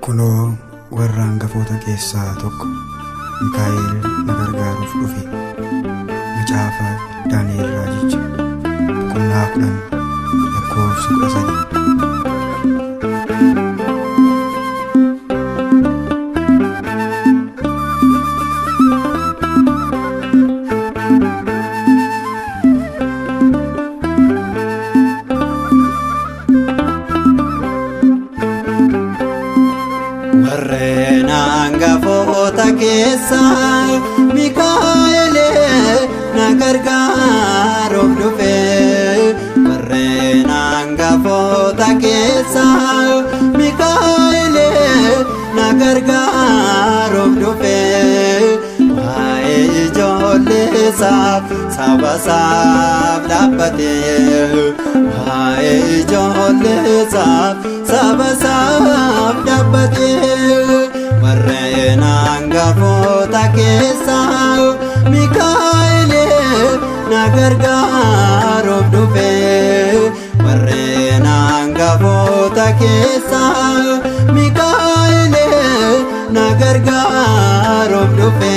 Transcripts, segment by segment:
Kunoo warra hangafoota keessaa tokko Mikaa'el na gargaaruuf dhufe. Macaafa Daani'el Raajicha boqonnaa 10 lakkoofsa 13. Warreen hangafoota keessaa Mikaa'el na gargaaruuf dhufe. Warreen hangafoota keessaa Mikaa'el na gargaaruuf dhufe. Waa'ee ijoollee isaaf saba isaaf dhaabbate. Waa'ee ijoollee isaaf saba isaaf dhaabbate. Warreen hangafoota keessaa Mikaa'el na gargaaruuf dhufe. Warreen hangafoota keessaa Mikaa'el na gargaaruuf dhufe.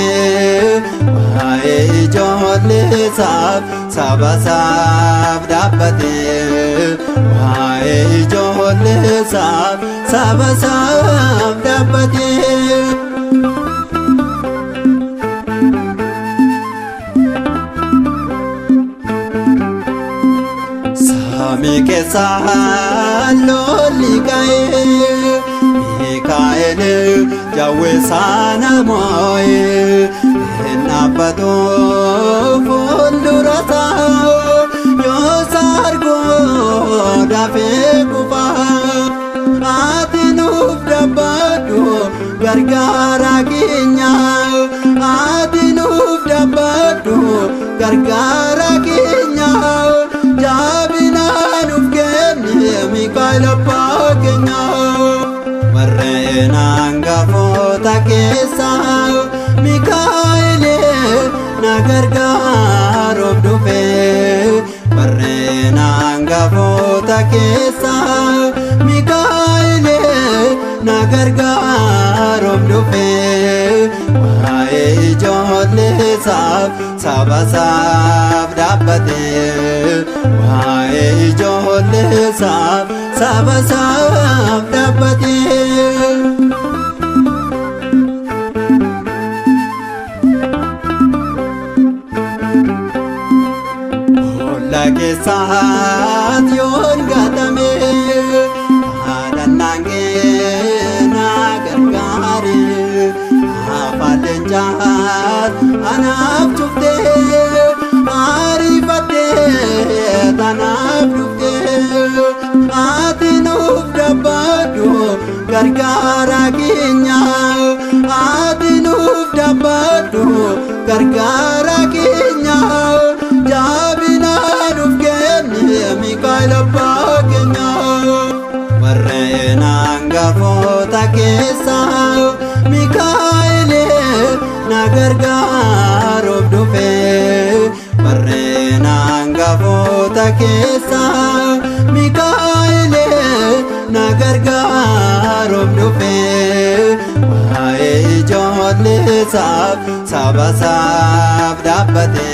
Waa'ee ijoollee isaaf saba isaaf dhaabbate. Waa'ee ijoollee isaaf saba isaaf dhaabbate. Samii keessaa lolli ka'ee, Mikaa'el jawwee sana moo'ee, hin dhaabbatu fuuldura isaa, yoo argu dafee kufaa. Ati nuuf dhaabbadhu gargaara keenya, ati nuuf dhaabbadhu gargaara keenya, jaabina nuuf kenni Mikaa'el abbaa keenya. Warreen hangafoota keessaa Mikaa'el na gargaaruuf dhufe. Warreen hangafoota keessaa Mikaa'el na gargaaruuf dhufe. Waa'ee ijoollee isaaf saba isaaf dhaabbate. Waa'ee ijoollee isaaf saba isaaf dhaabbate. Boolla keessaat yoon gatame, haadhannaan kee na gargaare. Afaan leencaat anaaf cuftee, ariifattee tanaaf dhuftee. Ati nuuf dhaabbadhu gargaara keenya, ati nuuf dhaabbadhu gargaara keenya, jaabina nuuf kenni Mikaa'el abbaa keenya. Warreen hangafoota keessaa Mikaa'el na gargaaruuf dhufe. Warreen hangafoota keessaa Mikaa'el na gargaaruuf dhufe. Waa'ee ijoollee isaaf saba isaaf dhaabbate.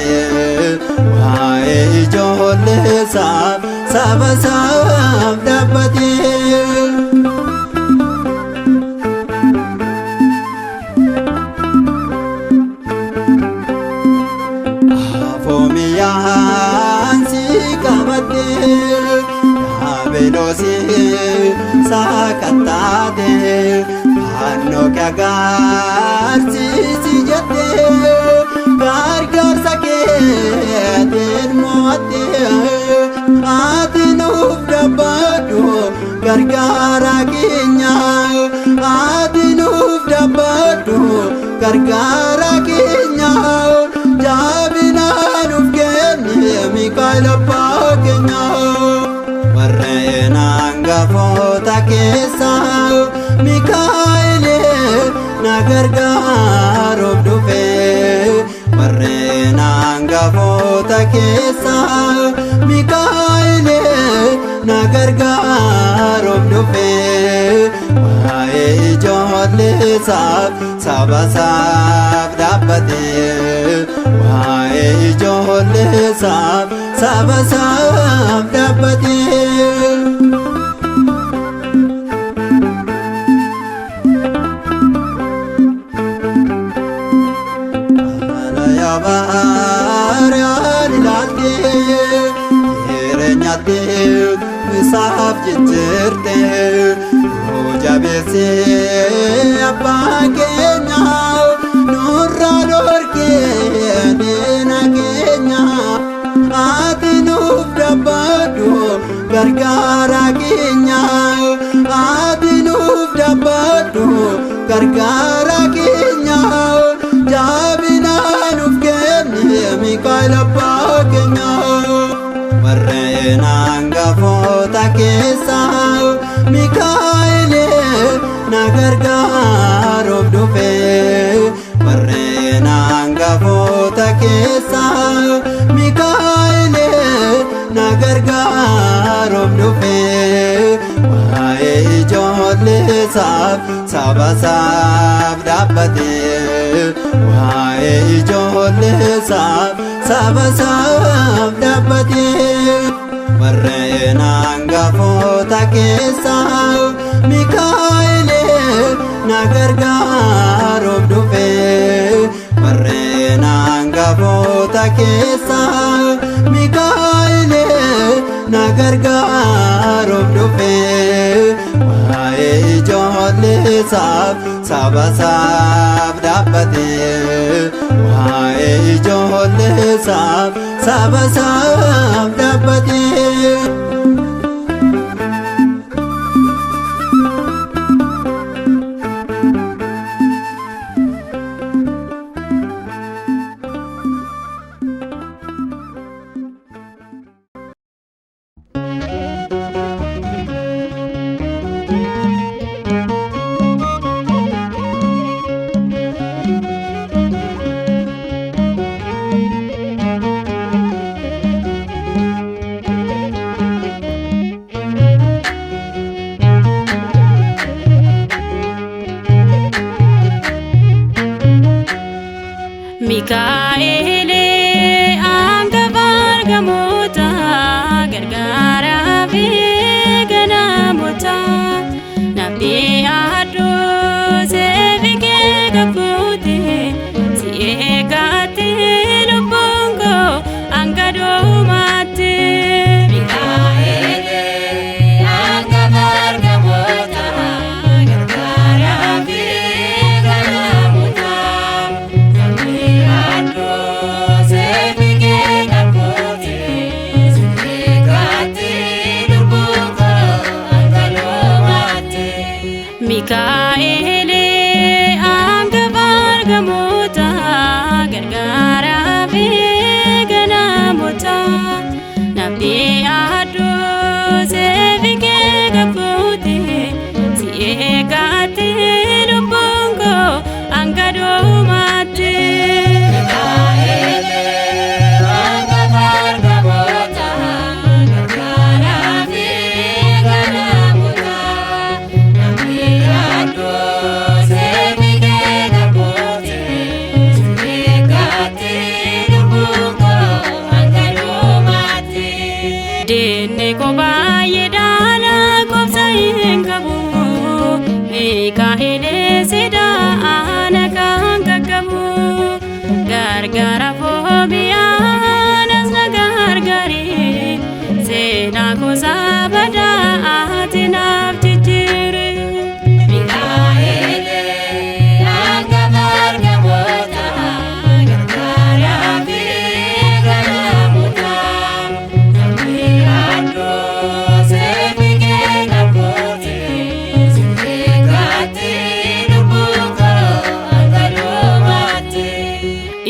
Waa'ee ijoollee isaaf saba isaaf dhaabbate. Afoomiyaan si qabatte, Daabiloosii sakattaate, fannoo kee agarsiisi jette, gargaarsa keetiin mo'atte. Ati nuuf dhaabbadhu gargaara keenya, ati nuuf dhaabbadhu gargaara keenya, jaabina nuuf kenni Mikaa'el abbaa keenya. Warreen hangafoota keessaa Mikaa'el na gargaaruuf dhufe. Warreen hangafoota keessaa Mikaa'el na gargaaruuf dhufe. Waa'ee isaaf saba isaaf dhaabbatee waa'ee ijoollee isaaf saba isaaf dhaabbatee. Baariyaan ilaaltee jireenyaatti isaaf jijjiirte nu jabeessee abbaan keenya nurraa dhorkee diina keenya ati nuuf dhaabadhu gargaara keenya ati nuuf dhaabadhu gargaara keenya jaabina nuuf kenni Mikaa'el abbaa keenya. Warreen hangafoota keessaa Mikaa'el na gargaaruuf dhufe. Warreen hangafoota keessaa Mikaa'el na gargaaruuf dhufe. Waa'ee ijoollee isaaf saba isaaf dhaabbatee waa'ee ijoollee isaaf saba isaaf dhaabbatee. Warreen hangafoota keessaa Mikaa'el na gargaaruuf dhufe. Warreen hangafoota keessaa Mikaa'el na gargaaruuf dhufe. Waa'ee ijoollee isaaf saba isaaf dhaabbatee waa'ee ijoollee isaaf saba isaaf dhaabbatee. Mikaa'el hangafa argamoota gargaaraa fi ganamoota namni addoo seefikee gabbuute si eegaatti lubbuun koo hanga dhumaatti. Mikaa'el hangafa argamoota gargaaraa fi ganamoota. Namni addoo seefikee gabbuute si eegaatti lubbuun koo hanga dhumaatti. Mikaa'el hangafa argamoota gargaaraa fi ganamoota namni addoo seefikee gabbuute si eegaatti lubbuun koo hanga dhumaatti. Mikaa'el hangafa argamoota gargaaraa fi ganamoota namni addoo seefikee gabbuute si eegaatti lubbuun koo hanga dhumaatti. Diinni koo baay'ee dhaala qobsa hin qabu Mikaa'el sidaa kan qaqqabu gargaara foobiyaanas na gargaari seenaa kuusaa badaa ati naaf jijjiiri. Mikaa'el hangafa argamoota gargaaraa fi ganamoota namni addoo seefikee gabbuute si eegaatti lubbuun koo hanga dhumaatti.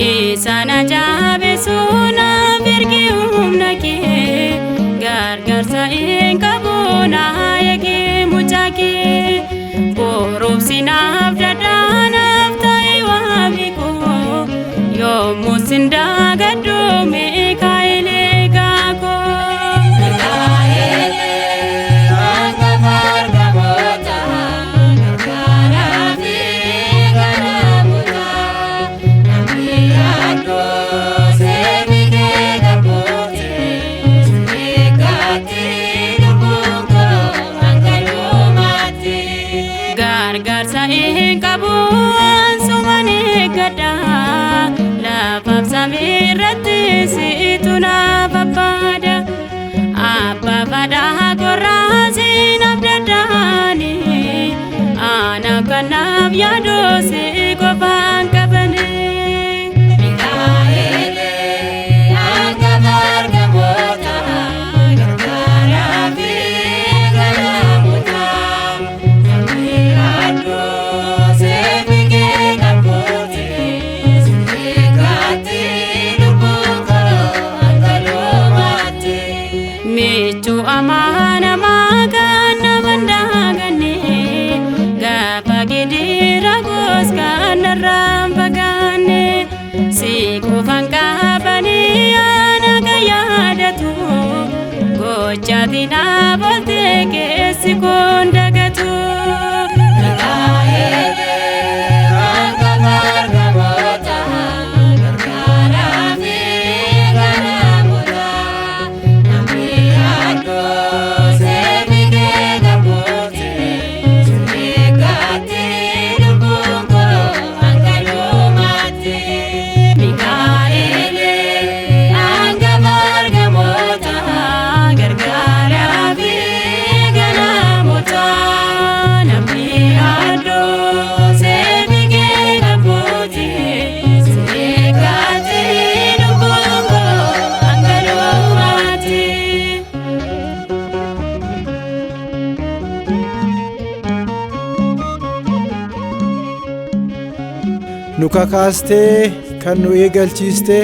Isaan jabeessuu naaf ergi humna kee gargaarsa hin qabu na eegi mucaa kee boruuf naaf dadhaanaaf ta'e waami koo yommuu sin daagadhu Mikaa'el eegaa koo. Mikaa'el hangafa argamoota gargaaraa fi Kanaaf yaaduu si qofaan qabane. Mikaa'elee hangafa ergamoota gargaaraa fi galamoota namni yaaduu seefikee qabbuuti sireegaatti lubbuun koo hanga dhumaatti. Michuu amanamaa kan nama hin daaganne gaafa gidira goos kan narraan fagaanne si qofaan qabanii ana kan yaadatu gochaati dhaabattee keessi kun dagatu. Mikaa'elee hangafa ergamoota gargaaraa fi galamoota namni yaaduu seefikee qabbuuti sireegaatti lubbuun koo hanga dhumaatti. Mikaa'elee hangafa ergamoota gargaaraa fi galamoota namni yaaduu seefikee qabbuuti sireegaatti lubbuun koo hanga dhumaatti. Nu kakaastee kan nu eegalchiiste,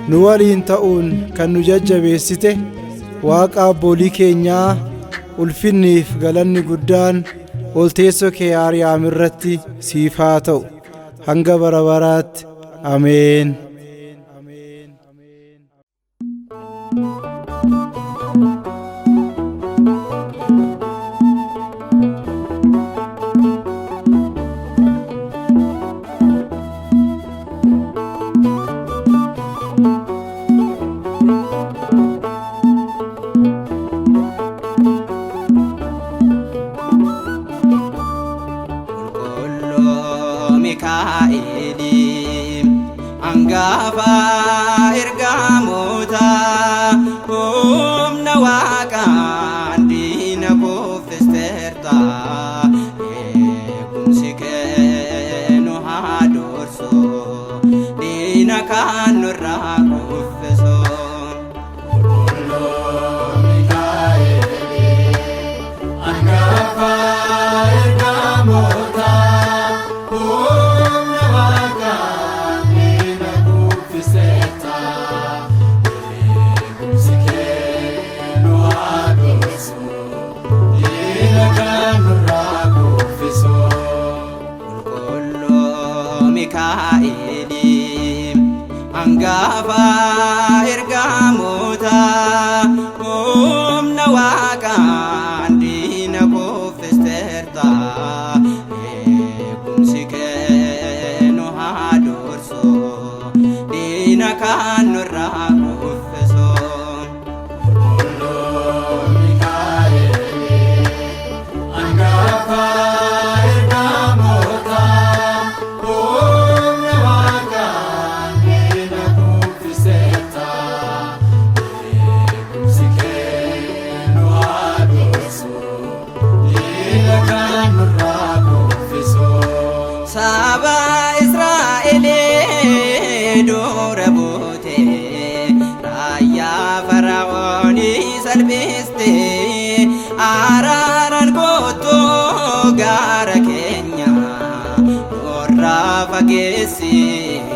nu waliin ta'uun kan nu jajjabeessite, Waaqa abboolii keenyaa ulfinniif galanni guddaan ol teessoo kee Aariyaam irratti siif haa ta'u hanga bara baraatti. Ameen. Qulqulluu Mikaa'elii hangafa ergamoota humna waaqaan diina kuffisteerta eegumsi kee nu haa dursu diina kan nurraa kuffisu. Qulqulluu Mikaa'elii hangafa ergamoota humna waaqaan diina kuffisteerta eegumsi kee nu haa dursu diina kan nurraa kuffisu. Saba Israa'elee dura buute raayyaa Fara'oonii salphiste araaraan kottuu gara keenya nurraa fageessi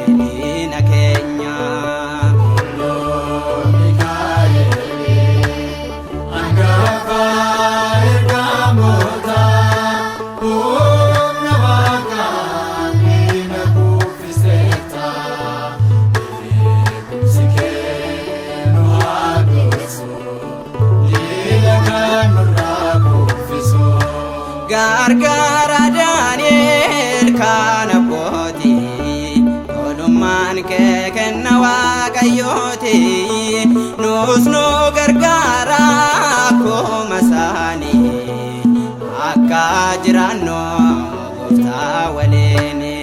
diina keenya. Gargaara Daani'el kan abbooti tolummaan kee kenna Waaqayyooti nus nu gargaara akkuma isaanii akka jiraannu gooftaa waliini.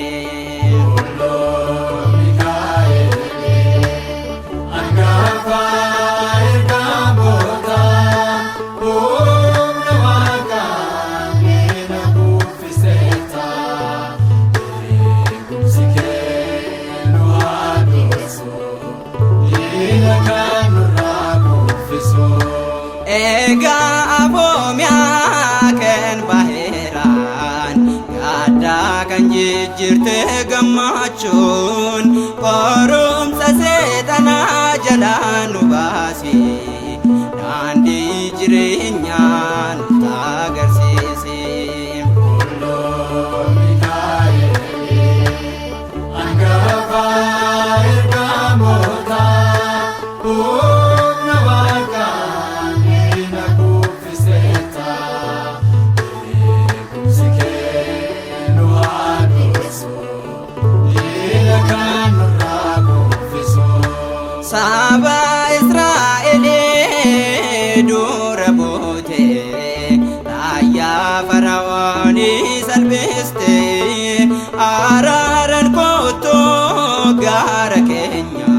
Humna waaqaan diina kuffiseeta. Kan jijjiirte gammachuun qorumsa seexanaa jalaa nu baasi, daandii jireenyaa nutti agarsiisi. Saba Israa'elee dura buute, raayyaa Fara'oonii salphiste. Araaran kottuu gaara keenya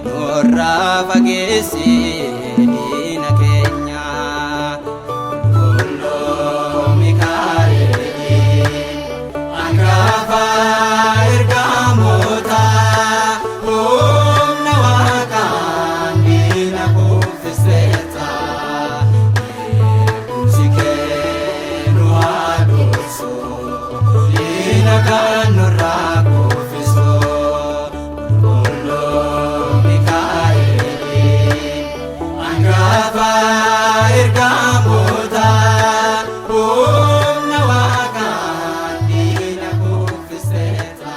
nurraa fageessi diina keenya. Qulqulluu Mikaa'el, hangafa ergamootaa, humna Waaqaan diina kuffiseetta. Eegumsi kee nu haa dursu, diina kan nurraa kuffisu. Qulqulluu Mikaa'el, hangafa ergamootaa, humna Waaqaan diina kuffiseetta.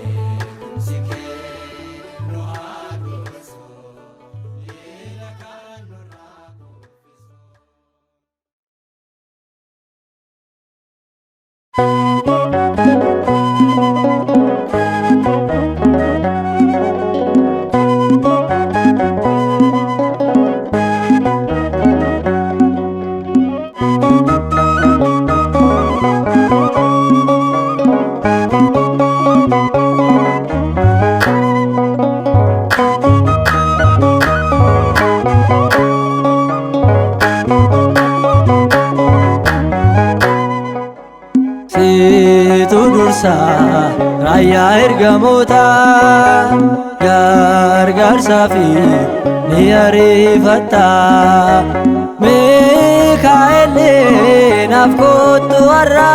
Eegumsi kee nu haa dursu, diina kan nurraa kuffisu. Situ dursa raayyaa ergamoota, gargaarsaa fi ni ariifatta. Mikaa'el, naaf kottu har'a,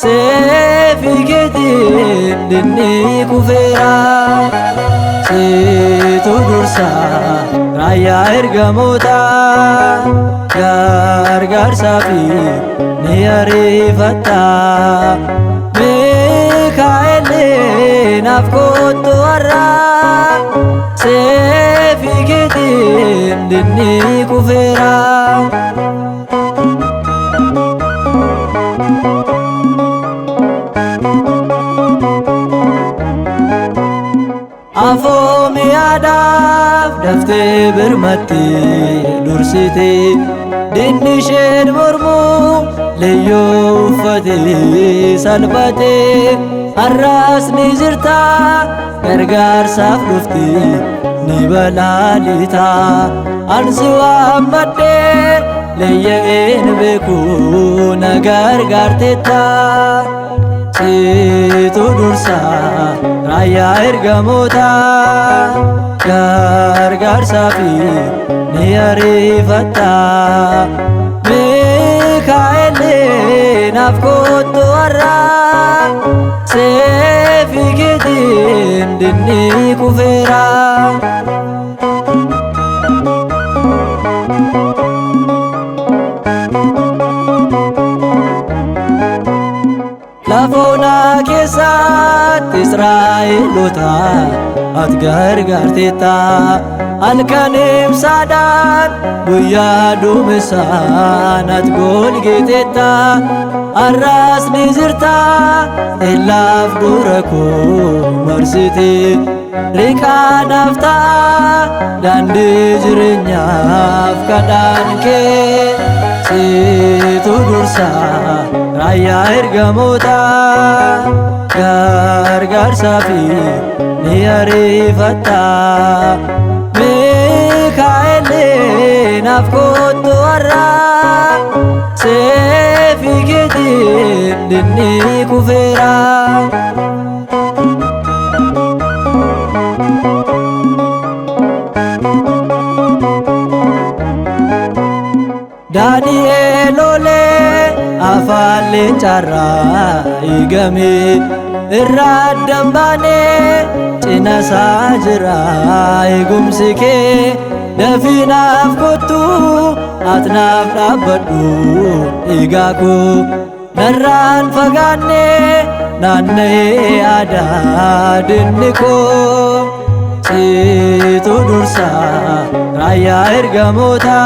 seefii keetiin dinni kufeera. Situ dursa raayyaa ergamoota, gargaarsaa fi ni ariifatta. Mikaa'el, naaf kottu har'a, seefii keetiin dinni kufeera. Afoomiyaadhaaf daftee birmatti dursite, dinni isheen mormuu leeyyoo uffate salphate. Har'as ni jirta, gargaarsaaf dhufte ni balaalita. Ansi waammadhee leeyya'een beeku, na gargaarteetta. Situ dursa raayyaa ergamoota, gargaarsaa fi ni ariifatta. Mikaa'el, naaf kottu har'a, seefii keetiin dinni kufeera. Lafoonaa keessatti Israa'eloota ati gargaarteetta. Halkan ibsaadhaan, guyyaa duumessaan ati golgiteetta. Har'as ni jirta, ellaaf dura koo marsite. Riqaa naaf ta'a daandii jireenyaaf kadhaan kee. Situ dursa raayyaa ergamoota, gargaarsaa fi ni ariifatta. Mikaa'el, naaf kottu har'a, seefii keetiin dinni kufeera. Daani'el olee afaan Afaan leencarraa eegame irraa addan baanee cina isaa jira eegumsi kee dafii naaf kottu ati naaf dhaabbadhu eegaa koo narraan fagaanne naanna'ee aadaa dinni koo situ dursa raayyaa ergamoota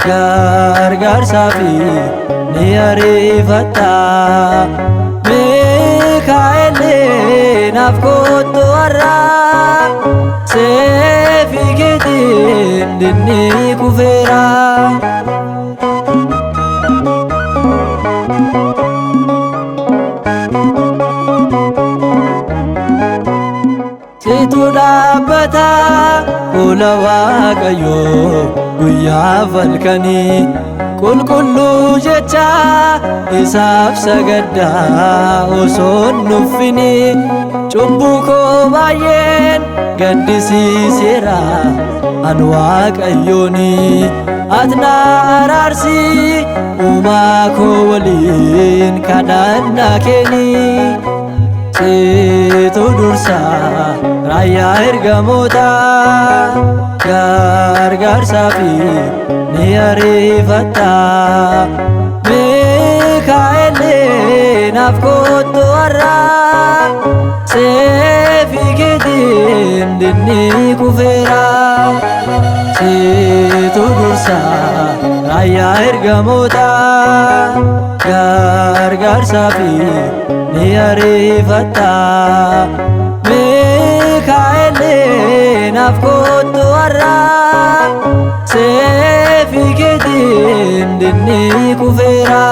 gargaarsaa fi ni ariifatta Mikaa'el naaf kottu har'a seefii keetiin dinni kufeera. Situ dhaabbata fuula Waaqayyoo guyyaa falkanii qulqulluu jecha isaaf sagaddaa osoo hin nuffini cubbuu koo baay'een gaddisiiseera an Waaqayyooni ati na araarsi uumaa koo waliin kadhannaa keeni. Situ dursa raayyaa ergamoota gargaarsaa fi ni ariifatta Mikaa'el naaf kottu har'a seefii keetiin dinni kufeera. Situ dursa raayyaa ergamoota gargaarsaa fi ni ariifatta Mikaa'el naaf kottu har'a seefii keetiin dinni kufeera.